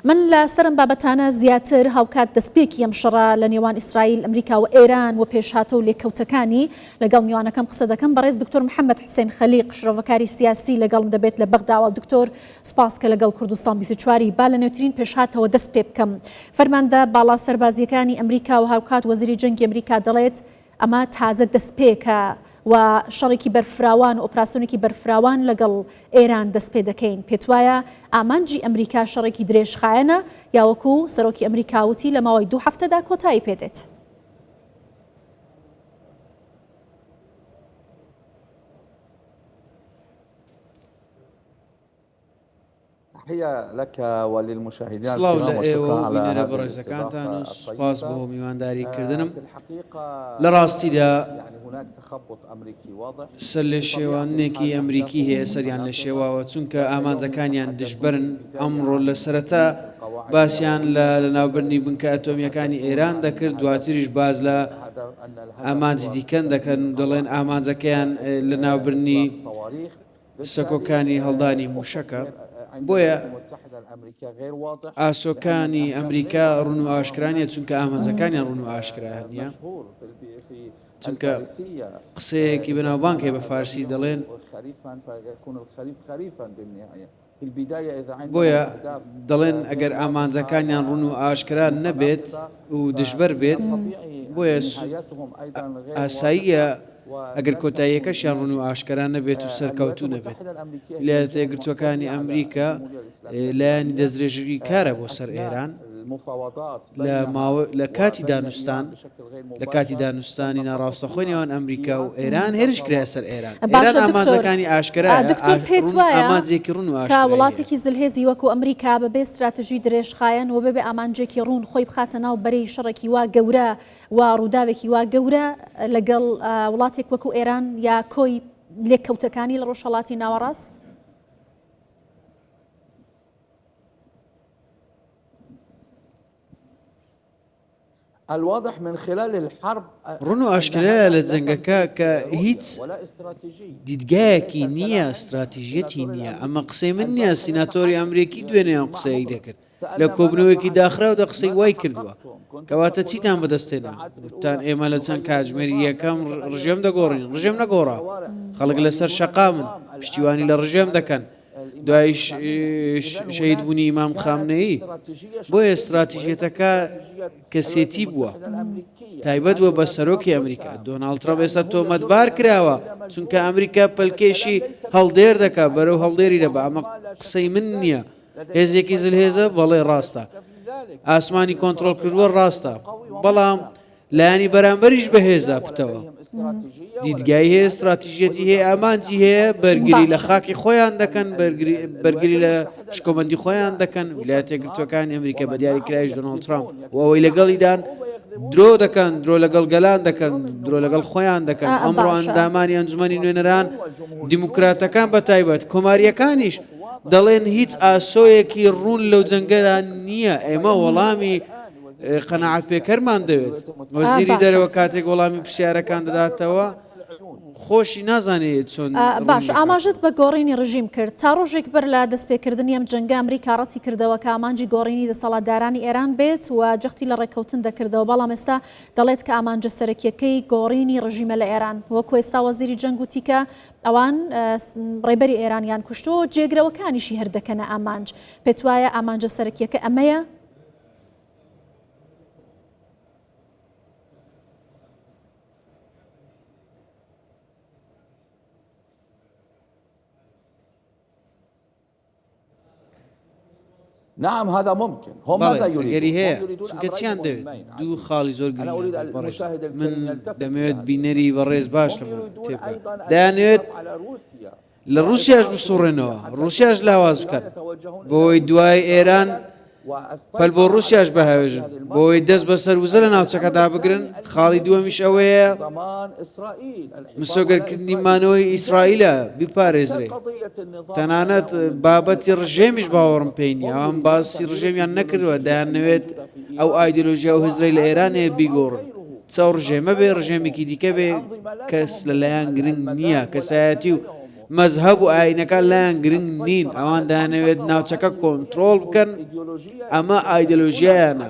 من لە سەر ئەم بابەتانە زیاتر هاوکات دەستپێکی ئەم شەڕە لە نێوان ئیسرائیل، ئەمریکا و ئێران و پێشهاتە و لێکەوتەکانی لەگەڵ میوانەکەم قسە دەکەم. بەڕێز دکتۆر محەمەد حسێن خەلیق شرۆڤەکاری سیاسی لەگەڵم دەبێت لە بەغداوە. دکتۆر سوپاس کە لەگەڵ کوردستان 24 ی. با لە نوێترین پێشهاتەوە دەست پێ بکەم. فەرماندە باڵا سەربازییەکانی ئەمریکا و هاوکات وەزیری جەنگی ئەمریکا دەڵێت ئەمە تازە دەستپێکە و شەڕێکی بەرفراوان و ئۆپراسیۆنێکی بەرفراوان لەگەڵ ئێران دەستپێدەکەین. پێتوایە ئامانجی ئەمریکا شەڕێکی درێژخایەنە یا وەکو سەرۆکی ئەمریکا وتی لە ماوەی دوو هەفتەدا کۆتایی پێدێت؟ سڵاو لە ئێوە و بینەرە بەڕێزەکانتان و سوپاس بۆ میوانداری کردنم. لە ڕاستیدا سەرلێشێواندنێکی ئەمریکی هەیە، سەریان لێشێواوە، چونکە ئامانجەکانیان دژبەرن. ئەمڕۆ لە سەرەتا باسیان لە لەناوبردنی بنکە ئەتۆمییەکانی ئێران دەکرد، دواتریش باس لە ئامانجی دیکەن دەکەن و دەڵێن ئامانجەکەیان لەناوبردنی سەکۆکانی هەڵدانی مووشەکە، بۆیە ئاسۆکانی ئەمریکا ڕوون و ئاشکرا نییە، چونکە ئامانجەکانیان ڕوون و ئاشکرا نییە، چونکە قسەیەکی بەناوبانگ هەیە بە فارسی دەڵێن، بۆیە دەڵێن ئەگەر ئامانجەکانیان ڕوون و ئاشکرا نەبێت و دژبەر بێت، بۆیە ئاساییە ئەگەر کۆتاییەکەشیان ڕوون و ئاشکرا نەبێت و سەرکەوتوو نەبێت. ویلایەتە یەکگرتووەکانی ئەمریکا لایەنی دەستدرێژیکارە بۆ سەر ئێران لە ماوە لە کاتی دانوستان لە کاتی دانوستانی ناڕاستەخۆی نێوان ئەمریکا و ئێران هێرش کرایە سەر ئێران. ئێران باشە دکتۆر ئامانجەکانی ئاشکرایە، دکتۆر ئاش پێت ڕوون وایە ئامانجێکی ڕوون و کە ئاشکرای هەیە. وڵاتێکی زلهێزی وەکو ئەمریکا بەبێ ستراتژی درێژخایەن و بەبێ ئامانجێکی ڕوون خۆی بخاتە ناو بەرەی شەڕێکی وا گەورە و ڕووداوێکی وا گەورە لەگەڵ وڵاتێک وەکو ئێران یا کۆی لێکەوتەکانی لە ڕۆژهەڵاتی ناوەڕاست؟ ڕوون و ئاشکرایە لە جەنگەکە کە هیچ دیدگایەکی نییە، ستراتیژیەتی نییە، ئەمە قسەی من نییە، سیناتۆری ئەمریکی دوێنێ ئەم قسەیەی دەکرد، لە کۆبوونەوەیەکی داخراودا قسەی وای کردووە، کەواتە چیتان بەدەست هێنا؟ گوتتان ئێمە لە چەند کاتژمێری یەکەم ڕژێم دەگۆڕین، ڕژێم نەگۆڕا، خەڵک لەسەر شەقامن، پشتیوانی لە ڕژێم دەکەن، دوای شەهیدبوونی ئیمام خامنەیی، بۆیە ستراتیژیەتەکە کەسێتی بووە، تایبەت بووە بە سەرۆکی ئەمریکا، دۆناڵد ترەمپ ئێستا تۆمەتبار کراوە، چونکە ئەمریکا پەلکێشی هەڵدێر دەکات، بەرەو هەڵدێری دەبا، ئەمە قسەی من نییە، هێزێکی زلهێزە، بەڵێ ڕاستە، ئاسمانی کۆنترۆڵ کردووە، ڕاستە، بەڵام لایەنی بەرامبەریش بەهێزە پتەوە. دیدگای هەیە، ستراتیژیەتی هەیە، ئامانجی هەیە، بەرگری لە باشە. خاکی خۆیان دەکەن، بەرگری بەرگری لە شکۆمەندی خۆیان دەکەن، ویلایەتە یەکگرتووەکانی ئەمریکا بە دیاریکراویش دۆناڵد ترامپ و ئەوەی لەگەڵیدان درۆ دەکەن، درۆ لەگەڵ گەلان دەکەن، درۆ لەگەڵ خۆیان دەکەن. ئەمڕۆ باشە. ئەندامانی ئەنجومەنی نوێنەران، دیموکراتەکان بە تایبەت، کۆمارییەکانیش دەڵێن هیچ ئاسۆیەکی ڕوون لەو جەنگەدا نییە، ئێمە وەڵامی قەناعەت پێکەرمان دەوێت. وەزیری باشە. دەرەوە کاتێک وەڵامی پرسیارەکان دەداتەوە خۆشی نازانێت چۆن ڕوونی باشە ئاماژەت دەکاتەوە. بە گۆڕینی ڕژیم کرد. تا ڕۆژێک بەر لە دەستپێکردنی ئەم جەنگە ئەمریکا ڕەتی کردەوە کە ئامانجی گۆڕینی دەسەڵاتدارانی ئێران بێت و جەختی لە ڕێککەوتن دەکردەوە، بەڵام ئێستا دەڵێت کە ئامانجە سەرەکیەکەی گۆڕینی ڕژیمە لە ئێران. وەکو ئێستا وەزیری جەنگ وتی کە ئەوان ڕێبەری ئێرانیان کوشتووە و جێگرەوەکانیشی هەر دەکەنە ئامانج. پێتوایە ئامانجە سەرەکیەکە ئەمەیە؟ نعم هذا ممكن هم بەڵێ ماذا ئەگەری يريدون هم هەیە يريدون چونکە أمرين چیان دەوێت مهمين دوو عزيزي خاڵی زۆر أنا گرنگیان أريد دەوێت بەڕێز المشاهد من الكريم يلتفت إلى دەمەوێت هذه بینەری النقطة بەڕێز باش هم لەمە يريدون تێبگات أيضا دەیانەوێت الانقلاب على روسيا لە ڕووسیاش وإضعاف روسيا بسوڕێنەوە حتى ڕووسیاش تكون لاواز لا بکەن يتوجهون إلى بۆی روسيا دوای ئێران أولا پەل بۆ والسيطرة على ڕووسیاش الطاقة في بهاوێژن هذه بۆی دەست المنطقة بەسەر وزە لە ناوچەکەدا الأمر بگرن الثاني خاڵی المهم دووەمیش جدا ئەوەیە ضمان إسرائيل الحفاظ على مسۆگەرکردنی إسرائيل مانەوەی ئیسرائیلە لذلك حتى بیپارێزرێ قضية النظام تەنانەت أنا أؤمن بها بابەتی نتحدث ڕژێمیش عن باوەڕم النظام پێی نییە هم ئەوان يريدون باسی تغيير ڕژێمیان نەکردووە الإيديولوجية دەیانەوێت الموجودة في ئەو إيران ئایدۆلۆژیا و سواء هزرەی لە هذا ئێران هەیە النظام أو بیگۆڕن غيره چ ئەو ڕژێمە بێ النظام لا ڕژێمێکی يهمهم دیکە بێ الأنظمة لا کەس تهمهم لەلایان گرنگ نییە المذاهب کەسایەتی والأديان و لا يهمهم. مەزهەب و ئایینەکان لایان گرنگ نین، ئەوان دەیانەوێت ناوچەکە کۆنترۆڵ بکەن، ئەمە ئایدۆلۆژیایانە.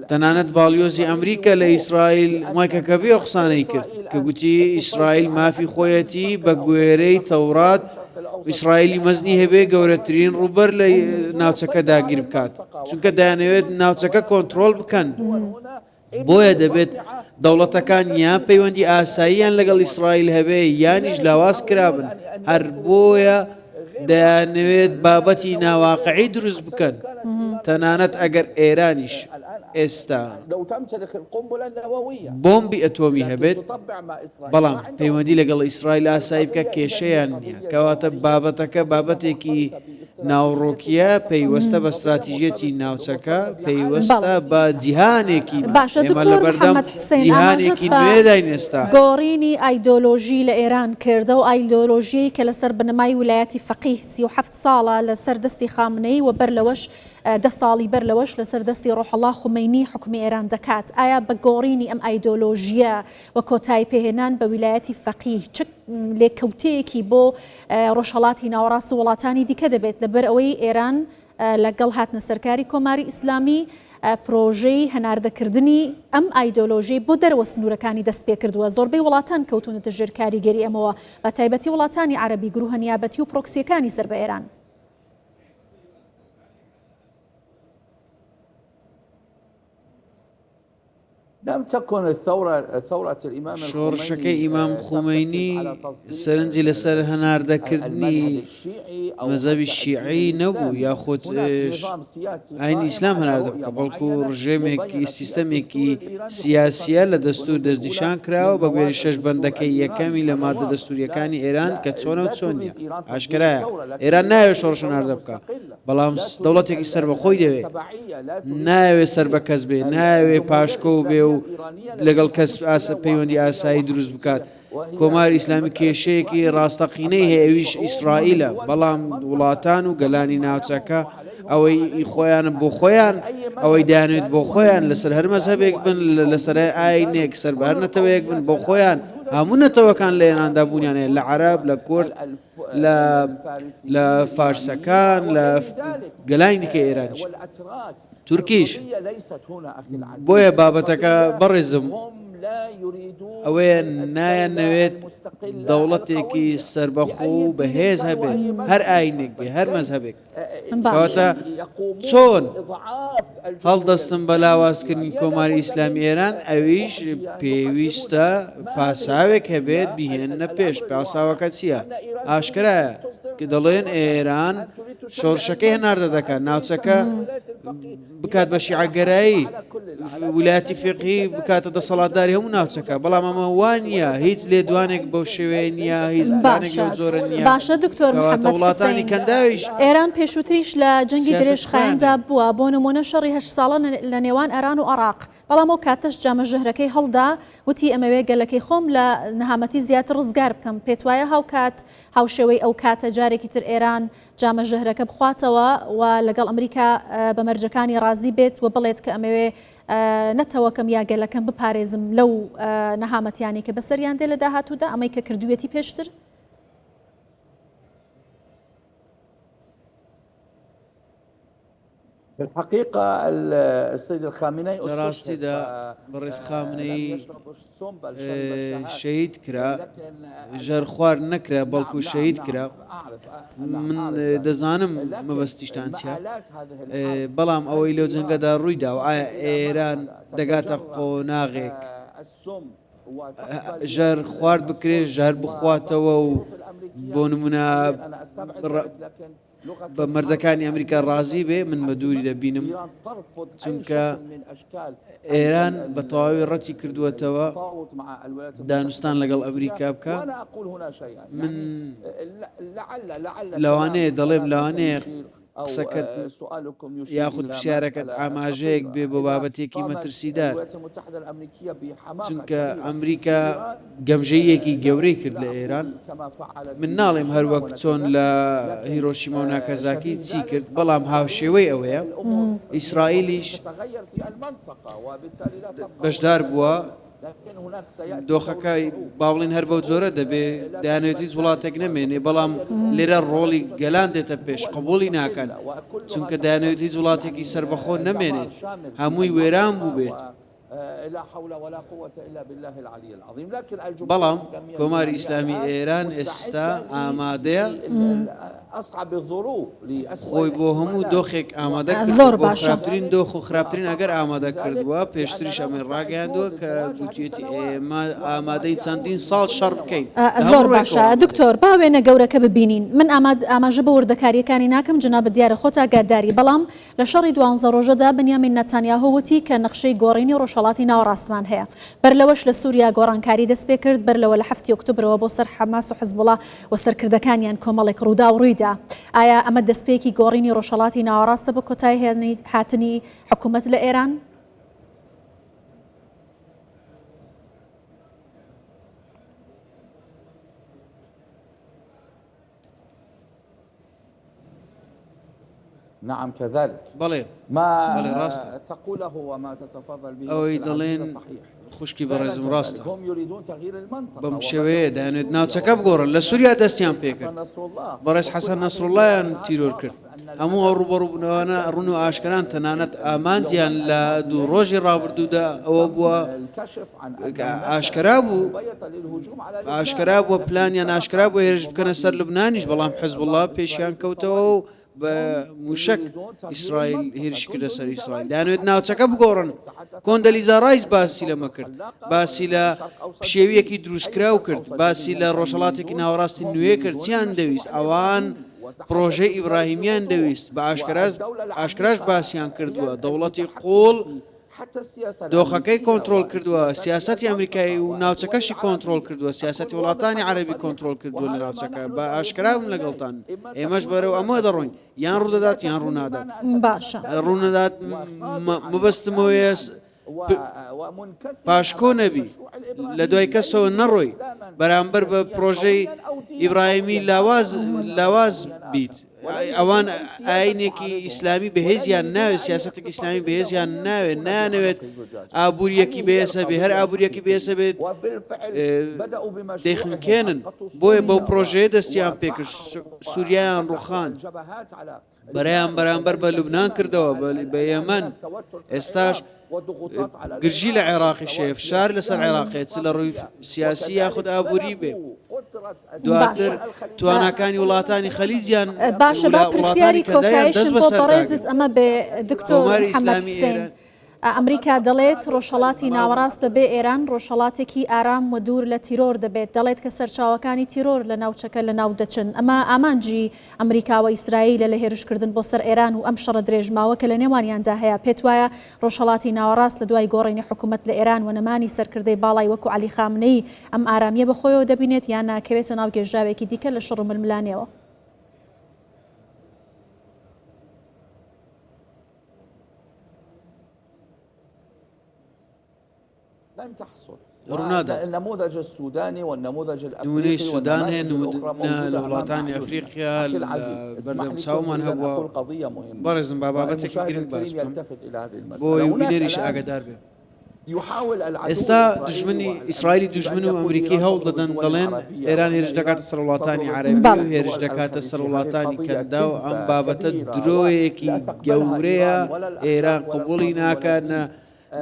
تەنانەت باڵیۆزی ئەمریکا لە ئیسرائیل مایک هەکەبی ئەو قسانەی کرد کە گوتی ئیسرائیل مافی خۆیەتی بە گوێرەی تەورات ئیسرائیلی مەزنی هەبێ گەورەترین ڕووبەر لە ناوچەکە داگیر بکات، چونکە دەیانەوێت ناوچەکە کۆنترۆڵ بکەن. بۆیە دەبێت دەوڵەتەکان یان پەیوەندی ئاساییان لەگەڵ ئیسرائیل هەبێ یانیش لاواز کرابن، هەر بۆیە دەیانەوێت بابەتی ناواقعی دروست بکەن، تەنانەت ئەگەر ئێرانیش ئێستا بۆمبی ئەتۆمی هەبێت، بەڵام پەیوەندی لەگەڵ ئیسرائیل ئاسایی بکە کێشەیان نییە، کەواتە بابەتەکە بابەتێکی ناوەڕۆکییە، پەیوەستە بە ستراتیژیەتی ناوچەکە، پەیوەستە بە جیهانێکی نوێ. باشە ئێمە دکتۆر لەبەردەم محەمەد حوسێن ئاماژەت جیهانێکی بە نوێداین ئێستا. گۆڕینی ئایدۆلۆژی لە ئێران کرد، ئەو ئایدۆلۆژیەی کە لەسەر بنەمای ولایەتی فەقیه 37 ساڵە لەسەر دەستی خامنەیی و بەر لەوەش دە ساڵی بەر لەوەش لەسەر دەستی ڕۆحوڵا خومەینی حوکمی ئێران دەکات، ئایا بە گۆڕینی ئەم ئایدۆلۆژیە و کۆتایی پێهێنان بە ویلایەتی فەقیه چ لێکەوتەیەکی بۆ ڕۆژهەڵاتی ناوەڕاست و وڵاتانی دیکە دەبێت، لەبەر ئەوەی ئێران لەگەڵ هاتنە سەرکاری کۆماری ئیسلامی پرۆژەی هەناردەکردنی ئەم ئایدۆلۆژیەی بۆ دەرەوە سنوورەکانی دەست پێکردووە، زۆربەی وڵاتان کەوتوونەتە ژێر کاریگەری ئەمەوە، بە تایبەتی وڵاتانی عەرەبی، گرووهە نیابەتی و پرۆکسییەکانی سەر بە ئێران. شۆڕشەکەی ئیمام خومەینی سەرنجی لەسەر هەناردەکردنی مەزهەبی شیعی نەبوو یاخود ئاینی ئیسلام هەناردە بکە، بەڵکو ڕژێمێکی سیستەمێکی سیاسیە لە دەستور دەستنیشان کراوە بە گوێرەی شەش بەندەکەی یەکەمی لە مادە دەستوریەکانی ئێران کە چۆنە و چۆن نیە. ئاشکرایە ئێران نایەوێت شۆڕش هەناردە بکا. بەڵام دەوڵەتێکی سەربەخۆی دەوێ، نایەوێ سەر بە کەس بێ، نایەوێ پاشکۆ بێ و لەگەڵ کەس پەیوەندی ئاسایی دروست بکات. کۆماری ئیسلامی کێشەیەکی ڕاستەقینەی هەیە ئەویش ئیسرائیلە، بەڵام وڵاتان و گەلانی ناوچەکە ئەوەی ئی خۆیانە بۆ خۆیان، ئەوەی دەیانەوێت بۆ خۆیان لەسەر هەر مەزهەبێک بن، لەسەر هەر ئایینێک، سەر بە هەر نەتەوەیەک بن بۆ خۆیان، هەموو نەتەوەکان لە ئێراندا بوونیان هەیە، لە عەرەب، لە کورد، لە لە فارسەکان لە گەلانی دیکە ئێرانیش تورکیش بۆیە بابەتەکە بەڕێزم ئەوەیە نایانەوێت دەوڵەتێکی سربەخۆ و بەهێز هەبێت هەر ئاینێک بێ هەر مەزهەبێک کەواتە چۆن هەڵدەستن بە لاوازکردنی کۆماری ئیسلامی ئێران ئەویش پێویستە پاساوێک هەبێت بیهێننە پێش پاساوەکە چییە؟ ئاشکرایە کە دەڵێن ئێران شۆڕشەکەی هەناردە دەکات ناوچەکە بکات بە شیعەگەرایی ولایەتی فقهی بکاتە دەسەڵاتداری هەموو ناوچەکە بەڵام ئەمە وا نییە هیچ لێدوانێک بەو شێوەیە نییە هیچ پلانێک لەو باشە جۆرە نییە باشە دکتۆر کەواتە محەممەد وڵاتانی حوسەین کەنداویش ئێران پێشووتریش لە جەنگی سیاسەتی خۆیان درێژخایەندا هەیە. بووە بۆ نموونە شەڕی هەشت ساڵە لە نێوان ئێران و عێراق بەڵام ئەو کاتەش جامە ژەهرەکەی هەڵدا وتی ئەمەوێ گەلەکەی خۆم لە نەهامەتی زیاتر ڕزگار بکەم پێتوایە هاوکات هاوشێوەی ئەو کاتە جارێکی تر ئێران جامە ژەهرەکە بخواتەوە و لەگەڵ ئەمریکا بە مەرجەکانی ڕازی بێت و بڵێت کە ئەمەوێ نەتەوەکەم یا گەلەکەم بپارێزم لەو نەهامەتیانەی کە بەسەریان دێ لە داهاتوودا ئەمەی کە کردوویەتی پێشتر؟ لە ڕاستیدا بەڕێز خامنەیی شەهید کرا، ژەهرخوارد نەکرا، بەڵکو شەهید کرا. من دەزانم مەبەستیشتان چییە، بەڵام ئەوەی لەو جەنگەدا ڕوویداوە، ئایا ئێران دەگاتە قۆناغێک ژەهرخوارد بکرێت، ژەهر بخواتەوە و بۆ نموونە بە مەرجەکانی ئەمریکا ڕازی بێ من بە دووری دەبینم چونکە ئێران بە تەواوی ڕەتی کردووەتەوە دانوستان لەگەڵ ئەمریکا بکە من لەوانەیە دەڵێم لەوانەیە قسەکەت یاخود پرسیارەکەت ئاماژەیەک بێ بۆ بابەتێکی مەترسیدار چونکە ئەمریکا گەمژەییەکی گەورەی کرد لە ئێران، من ناڵێم هەر وەک چۆن لە هیرۆشیما و ناکازاکی چی کرد، بەڵام هاوشێوەی ئەوەیە، ئیسرائیلیش بەشدار بووە. دۆخەکە با بڵێین هەر بەو جۆرە دەبێ، دەیانەوێت هیچ وڵاتێک نەمێنێ، بەڵام لێرە ڕۆڵی گەلان دێتە پێش، قبوڵی ناکەن، چونکە دەیانەوێت هیچ وڵاتێکی سەربەخۆ نەمێنێت، هەمووی وێران بووبێت. بەڵام کۆماری ئیسلامی ئێران ئێستا ئامادەیە خۆی بۆ هەموو دۆخێک ئامادە کردووە، زۆر بۆ باشە. خراپترین دۆخ و خراپترین ئەگەر ئامادە کردووە، پێشتریش ئەمەی ڕاگەیاندووە کە گوتویەتی ئێمە ئامادەین چەندین ساڵ شەڕ بکەین، لە هەموو زۆر ڕووێکەوە باشە ئامادەین. دکتۆر با وێنە گەورەکە ببینین، من ئاماژە بە وردەکارییەکانی ناکەم، جەنابت دیارە خۆت ئاگاداری، بەڵام لە شەڕی دوانزە ڕۆژەدا بنیامین ناتانیاهۆ وتی کە نەخشەی گۆڕینی ڕۆژهەڵاتی ناوەڕاستمان هەیە. بەر لەوەش لە سوریا گۆڕانکاری دەستپێکرد، بەر لەوە لە حەفتی ئۆکتۆبرەوە بۆ سەر حەماس و حزبوڵا و سەرکردەکانیان کۆمەڵێک ڕووداو ڕوویدا. ئایا ئەمە دەستپێکی گۆڕینی ڕۆژهەڵاتی ناوەڕاستە بۆ کۆتایی هاتنی حکومەت لە ئێران؟ نعم كذلك بەڵێ ما بەڵێ ڕاستە تقوله وما تتفضل به ئەوەی أختي دەڵێن العزيزة صحيح خوشکی فعلا بەڕێزم كذلك ڕاستە هم يريدون تغيير المنطقة بەم وبدأوا شێوەیە في دەیانوێت سوريا ناوچەکە وبدأوا بگۆڕن لە في سووریا لبنان دەستیان حسن پێکرد نصر الله بەڕێز وكل حەسەن هذه نەسروڵڵایان المبادرات تیرۆر واضح کرد بأن هەموو ئەو الهدف ڕووبەڕووبوونەوانە حتى ڕوون و في ئاشکران تەنانەت ئامانجیان اليومين لە دوو الماضيين ڕۆژی ڕابردوودا ئەوە تم بووە الكشف عن أن کە هناك ئاشکرا بوو مبيتة للهجوم على لبنان ئاشکرا بووە التي پلانیان سبق ئاشکرا بووە هێرش حزب بکەنە الله سەر لوبنانیش بەڵام حزبوڵڵا ضرب پێشیان إسرائيل کەوتەوە بالصواريخ و بە هم موشەک يريدون تغيير ئیسرائیل المنطقة هێرشی کردە سەر كوندوليزا ئیسرائیل رايس دەیانەوێت تحدثت ناوچەکە عن بگۆڕن ذلك تحدثت عن کۆندەلیزا ڕایس أن باسی الفوضى لەمە کرد الخلاقة باسی لە ولناء شرق أوسط پشێویەکی جديد أي دروستکراو شرق کرد أوسط باسی جديد لە هم ڕۆژهەڵاتێکی يريدون ناوەڕاستی هم نوێ کرد يريدون چیان المشروع دەویست ئەوان الإبراهيمي پڕۆژەی وتحدثوا في ذلك ئیبراهیمیان بوضوح دەویست بە ئاشکراش والدولة ئاشکراش العميقة باسیان هي کردووە التي دەوڵەتی تتحكم قووڵ في حتى السياسة دۆخەکەی الأمريكية کۆنترۆڵ کردووە، والسياسات في سیاسەتی ئەمریکایی المنطقة و والدول ناوچەکەشی کۆنترۆڵ العربية کردووە، سیاسەتی أكون وڵاتانی واضحا عەرەبی وصريحا کۆنترۆڵ کردووە لە وهذا ما ناوچەکە، نحن با ئاشکرا ذاهبون بم إليه لەگەڵتان، إما ئێمەش تكون بەرەو أو لا ئەمە تكون دەڕۆین، یان يعني لا ڕوودەدات یان تكون ڕوونادات. بمعنى أن تكون باشە. تابعا ڕوونەدات وخاضعا مەبەستم ئەوەیە وخانعا پ ومنكسرا پاشکۆ أمام نەبی، المشروع لە دوای الإبراهيمي أي کەسەوە يريدون نەڕۆی، إسلاما بەرامبەر بە سياسيا پرۆژەی قويا أو دينا ئیبراهیمی قويا لاواز هذا هو لاواز نحن بیت. آخر ولا ئەوان يريدون أي سياسة ئاینێکی تعارضهم ئیسلامی ولا بەهێزیان يريدون ناوێت أي سیاسەتێکی اقتصاد ئیسلامی إلا بەهێزیان هم ناوێت يمسكون نایانەوێت بعنق الزجاجة ئابووریەکی هذه هي بەهێز هەبێ هەر القضية ئابووریەکی بەهێز الحقيقية هەبێت وبالفعل بدأوا بمشروعهم دەیخنکێنن أسقطوا بۆیە بەو سوريا پرۆژەیە دەستیان پێکرد وفعلوا سووریایان وفتحوا ڕوخاند الجبهات على بەرەیان لبنان بەرامبەر بە وكذلك لوبنان اليمن کردەوە بە والآن یەمەن هناك توتر في ئێستاش العراق وضغوطات على گرژی لە العراق عێراقیش هەیە سواء فشار لەسەر سياسيا عێراق هەیە چ لە ڕووی واقتصاديا سیاسی یاخود وكذلك ئابووری بێ بلغوا قدرة دواتر باشە الدول الخليجية تواناکانی وڵاتانی خەلیجیان باشە با وڵاتانی پرسیاری کەندایان دەست کۆتاییشم بۆ بەسەردا بەڕێزت گرت ئەمە بێ دکتۆر کۆماری محەممەد ئیسلامی حوسێن ئێران ئەمریکا دەڵێت ڕۆژهەڵاتی ناوەڕاست بەبێ ئێران ڕۆژهەڵاتێکی ئارام و دوور لە تیرۆر دەبێت دەڵێت کە سەرچاوەکانی تیرۆر لە ناوچەکە لەناو دەچن ئەمە ئامانجی ئەمریکا و ئیسرائیلە لە هێرشکردن بۆ سەر ئێران و ئەم شەڕە درێژماوە کە لە نێوانیاندا هەیە پێت وایە ڕۆژهەڵاتی ناوەڕاست لە دوای گۆڕینی حکومەت لە ئێران و نەمانی سەرکردەی باڵای وەکو عەلی خامنەیی ئەم ئارامییە بە خۆیەوە دەبینێت یان نا کەوێتە ناو گێژاوێکی دیکە لە شەڕ و ململانێوە؟ ڕوونادات. نمونەی سودان هەیە، نمونە لە وڵاتانی ئەفریقیا لە بەردەم چاومان هەبووە. بەڕێزم با بابەتێکی گرنگ باس بکەم بۆ ئەوەی بینەریش ئاگادار بێ. ئێستا دوژمنی ئیسرائیلی دوژمن و ئەمریکی هەوڵ دەدەن دەڵێن ئێران هێرش دەکاتە سەر وڵاتانی عەرەبی و هێرش دەکاتە سەر وڵاتانی کەنداو ئەم بابەتە درۆیەکی گەورەیە ئێران قبوڵی ناکات نە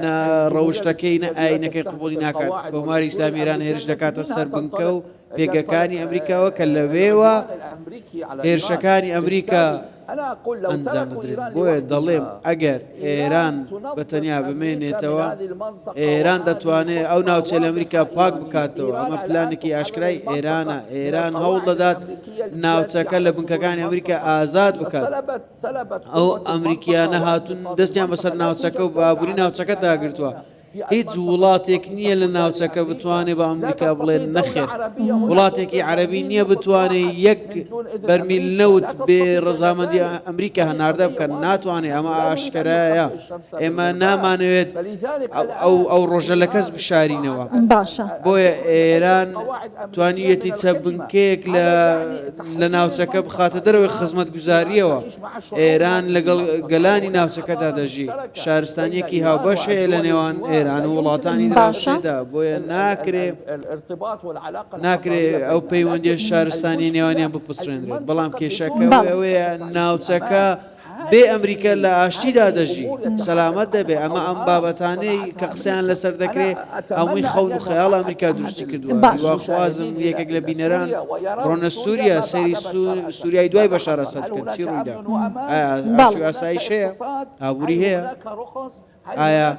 نە ڕەوشتەکەی نە ئاینەکەی قبوڵی ناکات کۆماری ئیسلامی ئێران هێرش دەکاتە سەر بنکە و پێگەکانی ئەمریکاوە کە لەوێوە هێرشەکانی ئەمریکا ئەنجام دەدرێن بۆیە دەڵێم ئەگەر ئێران بە تەنیا بمێنێتەوە ئێران دەتوانێت ئەو ناوچە لە ئەمریکا پاک بکاتەوە ئەمە پلانێکی ئاشکرای ئێرانە ئێران هەوڵ دەدات ناوچەکە لە بنکەکانی ئەمریکا ئازاد بکات ئەو ئەمریکیانە هاتوون دەستیان بەسەر ناوچەکە و بابوری ناوچەکە داگرتووە هیچ وڵاتێک نییە لە ناوچەکە بتوانێت بە ئەمریکا بڵێن نەخێر وڵاتێکی عەرەبی نییە بتوانێت یەک بەرمیل نەوت بێ ڕەزامەندی ئەمریکا هەناردە بکەن ناتوانێت ئەمە ئاشکرایە ئێمە نامانەوێت ئەو ئەو ڕۆژە لە کەس بشارینەوە باشە. بۆیە ئێران توانیویەتی چە بنکەیەک لە لە ناوچەکە بخاتە دەرەوەی خزمەتگوزارییەوە. ئێران لەگەڵ گەلانی ناوچەکەدا دەژی. شارستانییەکی هاوبەش هەیە لە نێوان ئێران. ئێران و وڵاتانی دراوسێدا، بۆیە ناکرێ ناکرێ ئەو پەیوەندیە شارستانیەی نێوانیان بپچڕێنرێت، بەڵام کێشەکە ئەوەیە ناوچەکە بێ ئەمریکا لە ئاشتیدا دەژی، سەلامەت دەبێ، ئەمە ئەم بابەتانەی کە قسەیان لەسەر دەکرێ هەمووی خەون و خەیاڵە ئەمریکا دروستی کردووە، هیواخوازم یەکێک لە بینەران بڕۆنە سووریا سەیری سووریای دوای بەشار ئەسەد بکەن چی ڕوویدا، ئایا ئاشتی و ئاسایش هەیە؟ ئابووری هەیە؟ ئایا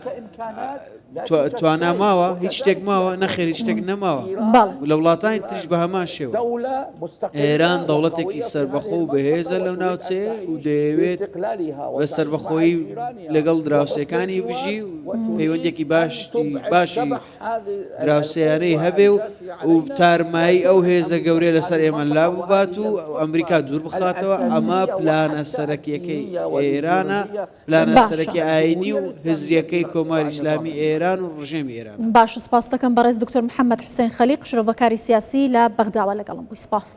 توانا ماوە؟ هیچ شتێک ماوە؟ نەخێر هیچ شتێک نەماوە. لە وڵاتانی تریش بە هەمان شێوە. ئێران دەوڵەتێکی سەربەخۆ و بەهێزە لەو ناوچەیە و دەیەوێت بە سەربەخۆیی لەگەڵ دراوسێکانی بژی و پەیوەندییەکی باشی دراوسێیانەی هەبێ و و تارمایی ئەو هێزە گەورەیە لەسەر ئێمە لاببات و ئەمریکا دوور بخاتەوە، ئەمە پلانە سەرەکییەکەی ئێرانە. پلانە سەرەکیە ئایینی و هزریەکەی کۆماری ئیسلامی ئێران و ڕژێمی ئێرانە. باشە سپاست دەکەم بەڕێز دکتۆر محەمەد حوسێن خەلیق شرۆڤەکاری سیاسی لە بەغداوە لەگەڵم بووی سپاس.